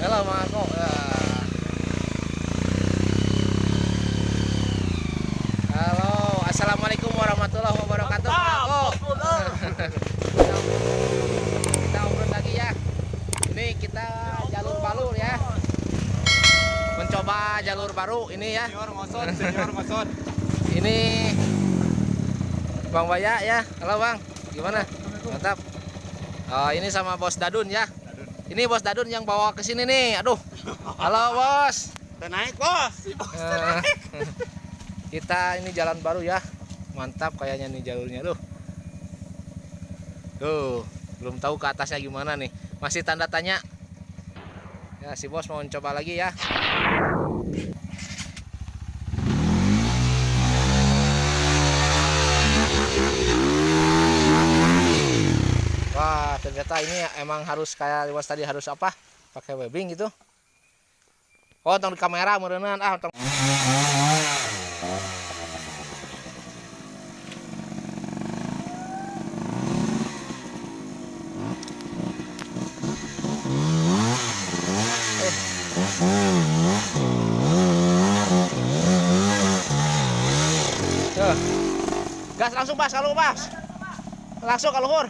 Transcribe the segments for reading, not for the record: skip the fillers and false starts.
Halo Mang Ako. Halo, assalamualaikum warahmatullahi wabarakatuh. Mang Ako. Kita off-road lagi ya. Ini kita jalur baru ya. Mencoba jalur baru ini ya. Senior ngosot, senior ngosot. Ini Bang Baya ya. Halo Bang, gimana? Mantap. Oh, ini sama Bos Dadun ya. Ini Bos Dadun yang bawa ke sini nih. Aduh. Halo Bos. Naik Bos. Si Bos naik. Kita ini jalan baru ya. Mantap kayaknya nih jalurnya tuh. Tuh, belum tahu ke atasnya gimana nih. Masih tanda tanya. Ya, si Bos mau coba lagi ya. Wah, ternyata ini emang harus kayak Bos tadi, harus apa? Pakai webbing gitu. Oh, tong di kamera meureunan ah, tong. Tuh. Gas langsung, Bas, kalau Bas. Langsung ke luhur.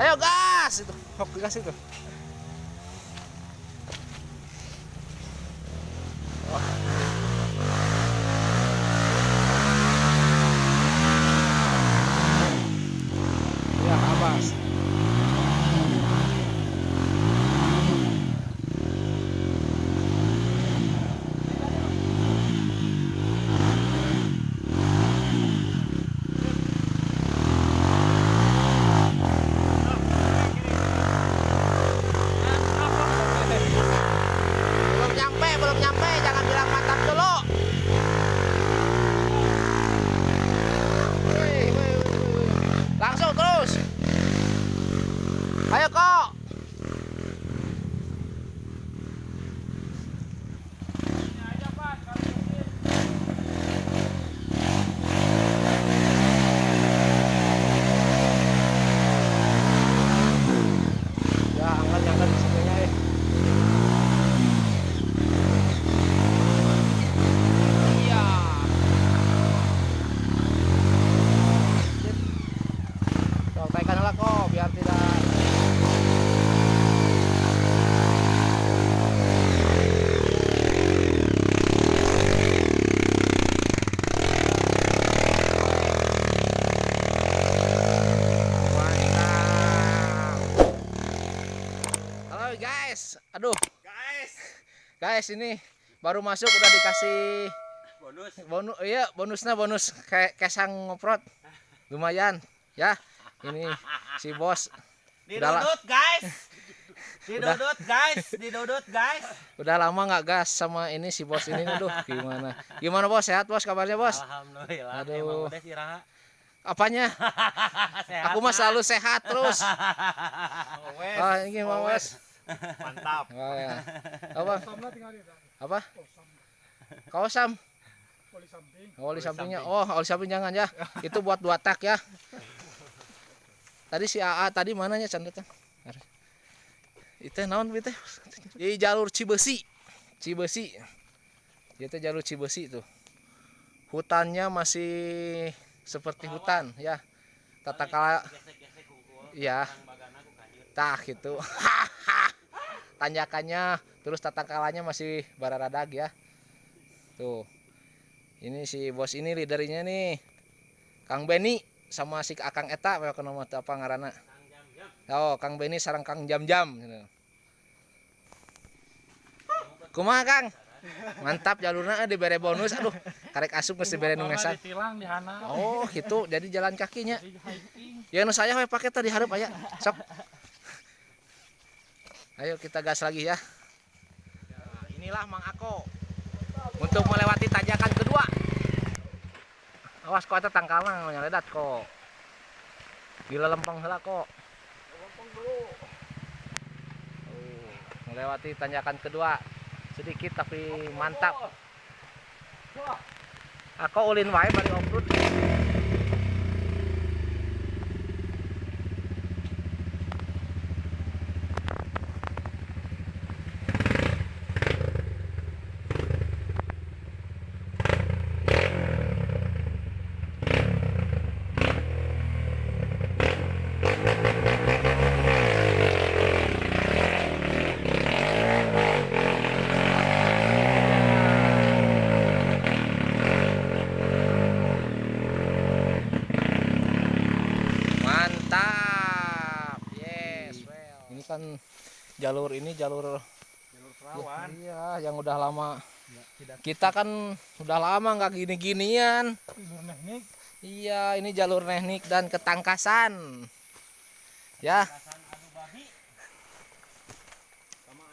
Ayo gas itu, hok gas itu. Oh. Ya, Abbas. Belum nyampe, jangan bilang mantap dulu. Wih, wih, wih, wih. Langsung terus. Ayo kok. Ya, angkat-angkat di sininya ya. Iya. Sampaikan lah kok biar tidak. Mantap. Halo guys, aduh. Guys. Guys, ini baru masuk udah dikasih bonus. Bonus, iya, bonusnya bonus kayak kesang ngoprot. Lumayan ya. Ini si bos. Didudut guys. Didudut guys, didudut guys. Udah lama nggak gas sama ini si bos ini, aduh gimana? Gimana bos? Sehat bos kabarnya bos? Alhamdulillah. Aduh. Emang udah sih Raha. Apanya? Sehat, aku mah selalu sehat terus. Always. Oh, ini mau bos. Mantap. Oh, ya. Apa? Apa? Kaosam. Oli samping. Oli sampingnya. Oh, oli samping jangan ya. Itu buat 2 tak ya. Tadi si AA tadi mananya can datang? Itu naon ieu teh? Di jalur Cibeusi. Cibeusi. Ieu teh jalur Cibeusi tuh. Hutannya masih seperti hutan ya. Tata kala ya. Tah gitu. Tanjakannya terus tata kalanya masih bararadag ya. Tuh. Ini si bos ini leadernya nih. Kang Beni sama si Akang Eta apa nama apa ngaranna? Oh, Kang Beni sareng Kang Jam-Jam gitu. Kumaha Kang? Mantap jalurna dibere bonus aduh. Karek asup mesti bere nu ngesan. Oh, gitu. Jadi jalan kakinya. Ya nu saya we pake tadi hareup aya. Sok. Ayo kita gas lagi ya. Ya, inilah Mang Ako. Untuk melewati tanjakan kedua. Awas kok eta tangkalna nyaledat kok. Gila lempeng heula kok. Lempeng dulu. Melewati tanjakan kedua. Sedikit tapi mantap. Aku ulin wae bari off-road. Kan jalur ini jalur Jalur perawan. Iya, yang udah lama. Ya, tidak. Kita kan udah lama nggak gini-ginian. Jalur teknik. Iya, ini jalur teknik dan ketangkasan. Ya.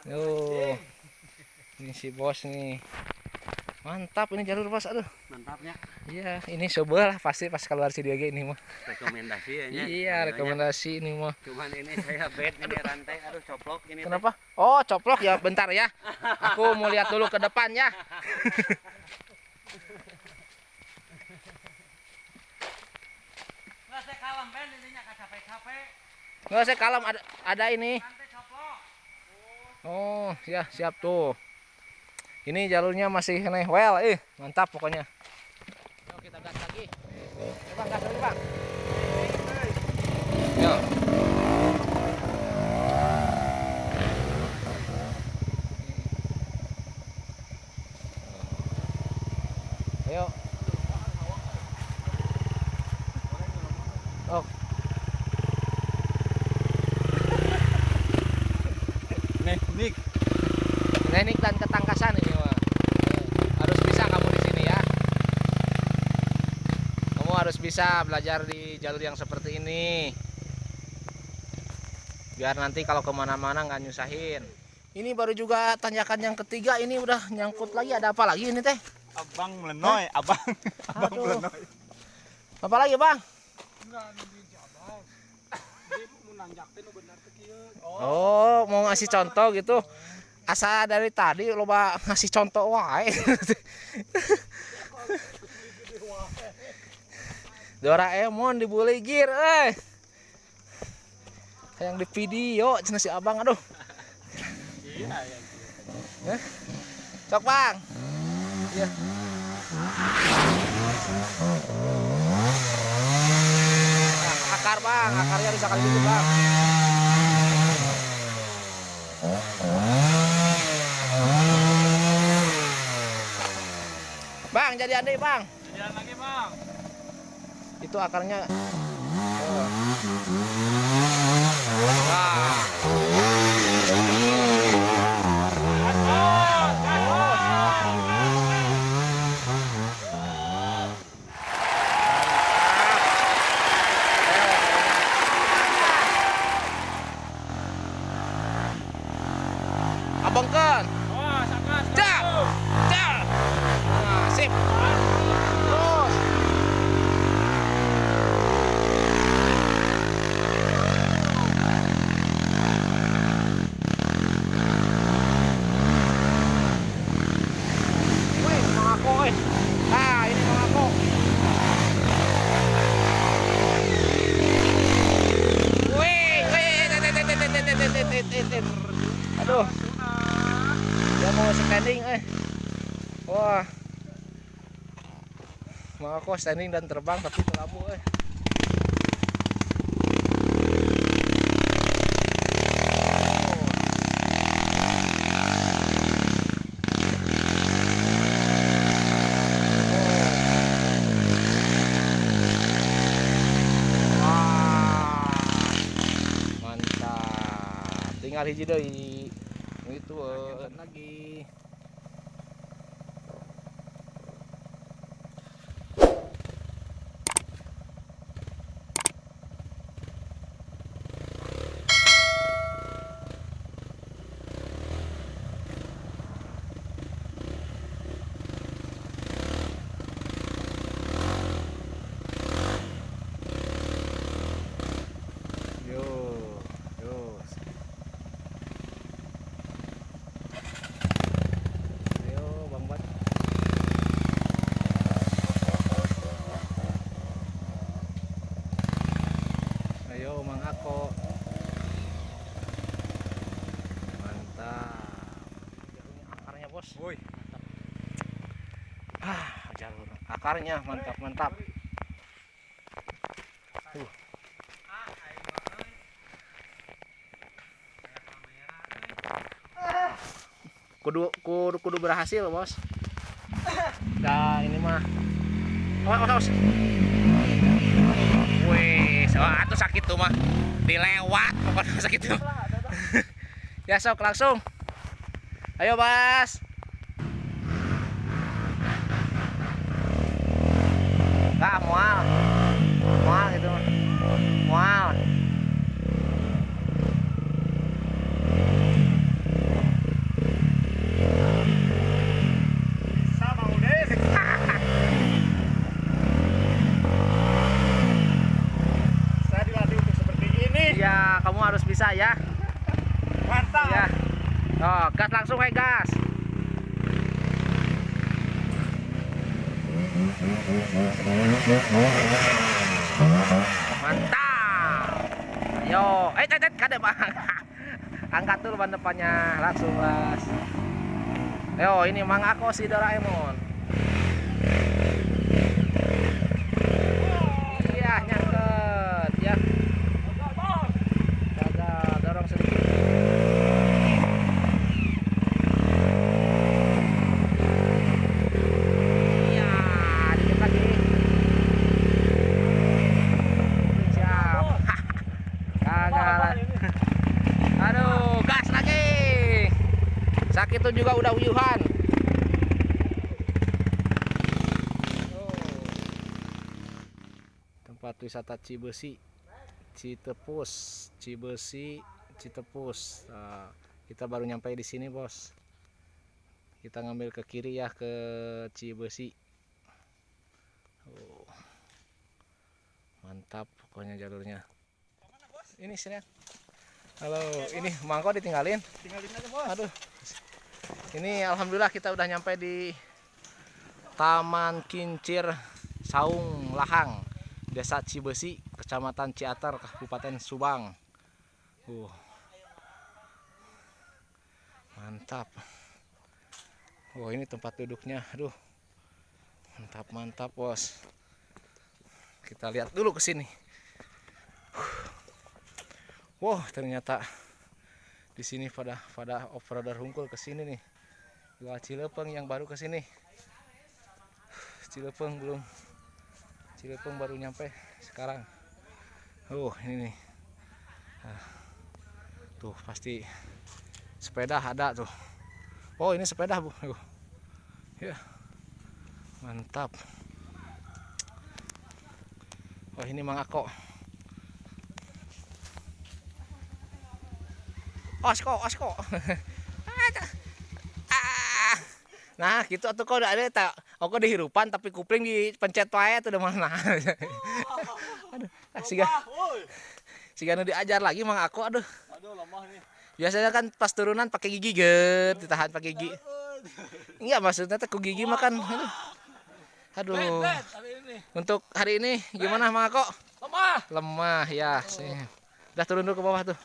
Tuh. Ini si bos nih. Mantap ini jalur bos, aduh. Mantapnya. Iya, ini sebelah lah pasti pas keluar si dia ini mah. Rekomendasi ya. Iya, rekomendasi ini mah. Cuman ini saya bed ini rantai, aduh coplok ini. Kenapa? Oh, coplok ya, bentar ya. Aku mau lihat dulu ke depan ya. Nggak, saya kalem ben ininya nggak capek-capek. Nggak, saya kalem, ada ini. Rantai coplok. Oh, ya siap tuh. Ini jalurnya masih nih, mantap pokoknya. Yuk kita gas lagi. Ayo bang, gas lagi bang. Yo. Ayo. Oh. Nih, teknik dan ketangkasan ini mah. Harus bisa kamu di sini ya. Kamu harus bisa belajar di jalur yang seperti ini. Biar nanti kalau kemana-mana nggak nyusahin. Ini baru juga tanjakan yang ketiga, ini udah nyangkut lagi. Ada apa lagi ini teh? Abang melenoy, abang. Abang melenoy. Apa lagi bang? Enggak, nungguin si abang. Dia mau nanjak teh nu benar teh kieu. Oh, mau ngasih contoh gitu. Asa dari tadi loba ngasih contoh wae. Doraemon dibully gear euy. Yang di video cenah si abang aduh. Iya, ya. Hah? Cok bang. Iya. Nah, akar bang, akarnya bisa kali itu bang. Bang, jadi andai bang. Jalan lagi bang. Itu akarnya. Oh. Nah. Abang kan. Wah, sangat. Cak. Cak. Nah, sip. Terus. Wih, mangako, eh. Nah, ini mangako. Wih, wih, tet. Aduh. Dia mau standing, eh. Wah. Mangako standing dan terbang tapi kelabu, eh. Wah. Mantap. Tinggal hiji deui. Itu lagi. Yo, yo. Ayo, Bang Bat. Ayo, Mang Ako. Mantap. Jalurnya akarnya, Bos. Woi. Ah, jalur akarnya mantap, mantap. Kudu berhasil, Bos. Nah, ini mah. Awas, awas. Wih, wah, tuh sakit tuh mah. Dilewat pokoknya sakit tuh. Ya sok langsung. Ayo Bas. Enggak, mual. Mual gitu. Mual. Sama Udes. Saya dilatih untuk seperti ini. Iya, kamu harus bisa ya. Mantap. Ya. Oh, gas langsung kayak gas. Mantap. Ayo, kade Bang. Angkat dulu ban depannya, langsung gas. Ayo, ini Mang Ako si Doraemon. Iya, nyangkut ya. Gagal, dorong sedikit. Iya, dikit lagi. Siap. Gagal. Aduh, gas lagi. Sakit tuh juga udah uyuhan. Tempat wisata Cibeusi, Citepus, Cibeusi, Citepus. Nah, kita baru nyampe di sini, Bos. Kita ngambil ke kiri ya, ke Cibeusi. Oh. Mantap pokoknya jalurnya. Ini sini. Halo, ini mangkok ditinggalin. Tinggalin aja, Bos. Aduh. Ini alhamdulillah kita udah nyampe di Taman Kincir Saung Lahang, Desa Cibeusi, Kecamatan Ciater, Kabupaten Subang. Mantap. Wah, ini tempat duduknya. Aduh. Mantap, mantap, Bos. Kita lihat dulu ke sini. Wah, ternyata di sini pada off-roader hungkul ke sini nih. Dua Cileupeng yang baru ke sini. Cileupeng belum. Cileupeng baru nyampe sekarang. Ini nih. Nah, tuh pasti sepeda ada tuh. Oh, ini sepeda, Bu. Ya. Mantap. Oh, ini Mang Ako. Osko, osko. Nah, gitu atuh kok ada tak. Aku dihirupan tapi kupling dipencet wae tuh udah mana. Aduh, siga. Siga nu diajar lagi Mang Ako, aduh. Aduh, lemah nih. Biasanya kan pas turunan pakai gigi get, ditahan pakai gigi. Enggak, maksudnya teh ku gigi makan. Aduh. Aduh. Untuk hari ini gimana Mang Ako? Lemah. Lemah ya. Udah turun dulu ke bawah tuh.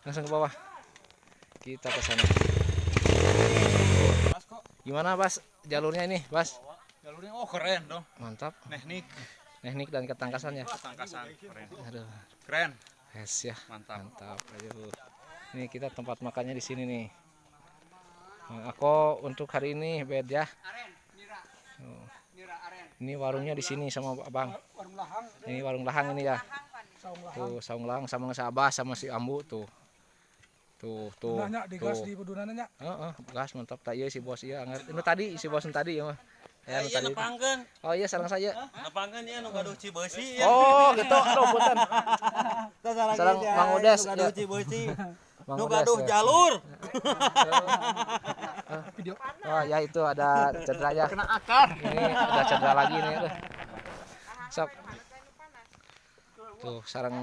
Langsung ke bawah. Kita ke sana. Gimana, Bas? Jalurnya ini, Bas? Jalurnya oh keren dong. Mantap. Teknik. Teknik dan ketangkasan ya. Ketangkasan keren. Aduh. Keren. Yes ya. Mantap. Mantap. Ayo. Ini kita tempat makannya di sini nih. Aku untuk hari ini bed ya. Oh. Ini warungnya di sini sama Abang. Warung lahang. Ini warung lahang ini ya. Tuh, saung lahang sama si Abah sama si Ambu tuh. Tuh, tuh. Nanya di gas di pedunannya. Heeh, gas mantap. Tak iya si bos iya. Ini tadi si bos tadi ya mah. Ya, iya, tadi. Nepangkeun. Oh iya, sareng saya. Nepangkeun ya nu gaduh Cibeusi ya. Oh, gitu. Aduh, punten. Sareng Mang Udes. Nu gaduh Cibeusi. Nu gaduh jalur. Video. Oh ya itu ada cedera ya. Kena akar. Ini ada cedera lagi nih. Aduh. Sok. Tuh sarang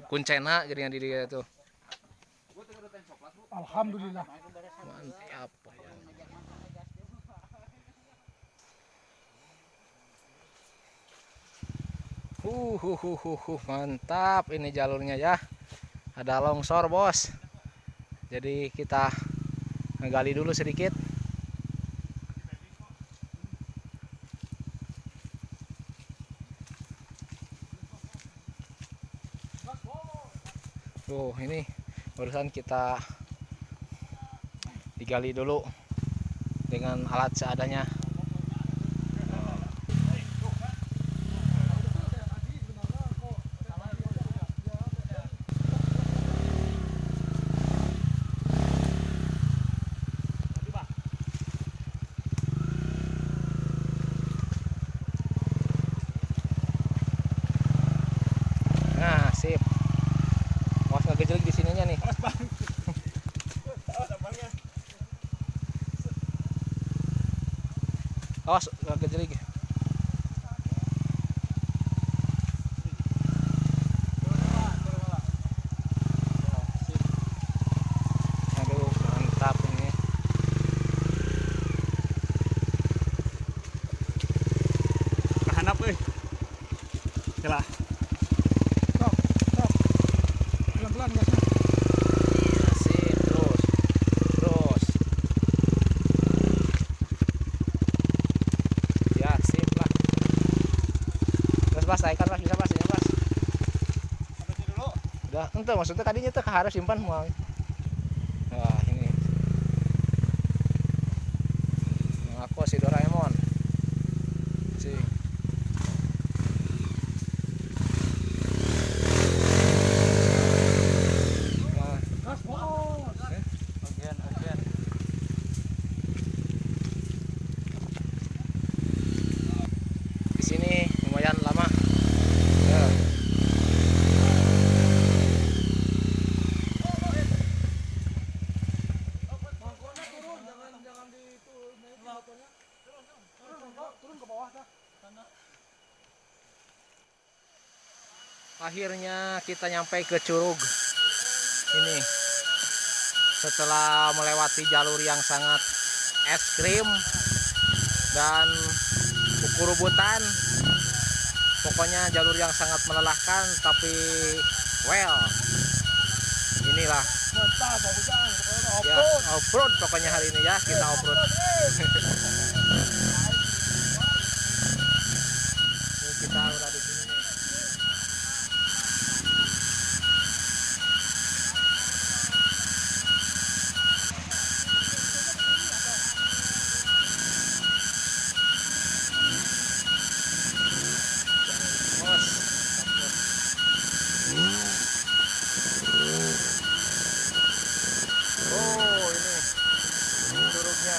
kuncena jadi yang di dia tuh. Alhamdulillah. Mantap. Mantap ini jalurnya ya. Ada longsor, Bos. Jadi kita ngegali dulu sedikit. Tuh, ini barusan kita digali dulu dengan alat seadanya. Awas kejeli. Aduh, mantap ini. Kahanap euy. Yalah. Sok, sok. Pelan-pelan gasnya. Sip, terus. Terus. Ya, sip lah. Terus Bas, naikkan Bas, bisa Bas, ini Bas. Sampai sini dulu. Udah, ente maksudnya tadinya tuh harus simpan mau. Wah, ini. Yang aku si Doraemon. Si. Nah, Gas, bos. Again, again. Di sini lumayan lama. Ya. Mangkoknya turun, jangan jangan di itu naikin motornya. Turun, turun ke bawah dah. Akhirnya kita nyampe ke Curug. Ini setelah melewati jalur yang sangat es krim dan kukurubutan. Pokoknya jalur yang sangat melelahkan, tapi well, inilah Mantap, Pak Ujang. Pokoknya ya off-road. off-road pokoknya hari ini ya, kita off-road. Ini kita udah di sini nih. Bos. Oh, ini curugnya.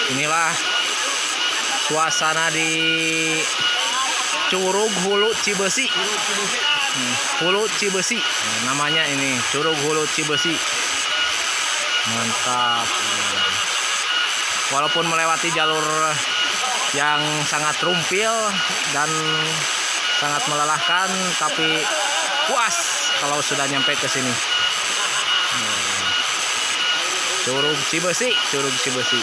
Inilah suasana di Curug Hulu Cibeusi. Hulu Cibeusi. Nah, namanya ini Curug Hulu Cibeusi. Mantap. Walaupun melewati jalur yang sangat rumpil dan sangat melelahkan, tapi puas kalau sudah nyampe ke sini. Curug Cibeusi, Curug Cibeusi.